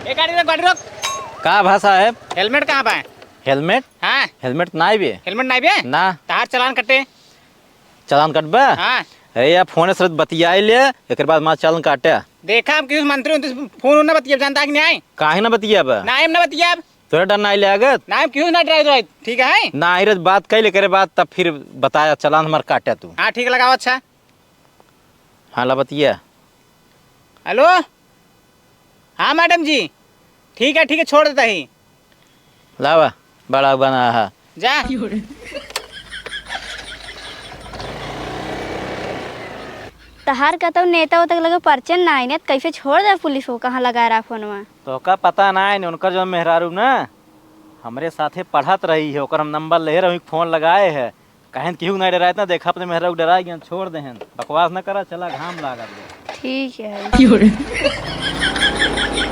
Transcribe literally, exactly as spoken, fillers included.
ए, गाड़ी रोक, गाड़ी रोक। का भा साहेब? हेलमेट कहाँ बा? हेलमेट? हाँ। हेलमेट नाई बे। हेलमेट नाई बे? ना। तहार चालान कटे। चालान कटबा? हाँ। अरे यार, फोन से बतियाई ले, एकर बाद मार चालान काटे। देखा, हम किसी मंत्री उंत्री से फोन उन ना बतियाब, जानता कि नहीं? काहे ना बतियाब? ना, हम ना बतियाब। तोरा डर नाई लागत? ना, हम किसी ना डराई, डराई, ठीक है? ना, ही बात कही ले, एकरे बाद तब फिर बताया, चालान हमार काटे तू। हाँ, ठीक लगाओ, अच्छा। हाँ, ला बतिया। हेलो, हाँ मैडम जी, ठीक है, ठीक है, छोड़ देता ही। लावा, बड़ा बना है। जा। तहार कतौ नेता उता के लगे परिचय ना आई, नहीं तो कैसे छोड़ दे पुलिस को, कहाँ लगा रहा फोनवा? तोहका पता ना है, उनकर जो मेहरारू ना हमरे साथे पढ़त रही है, ओकर हम नंबर ले रही, फोन लगाए है, कहें केहू नहीं डराए, इतना देखा अपने मेहरारू के डराए गए, छोड़ देहन, बकवास न करा, चला घाम लागत बा। ठीक है।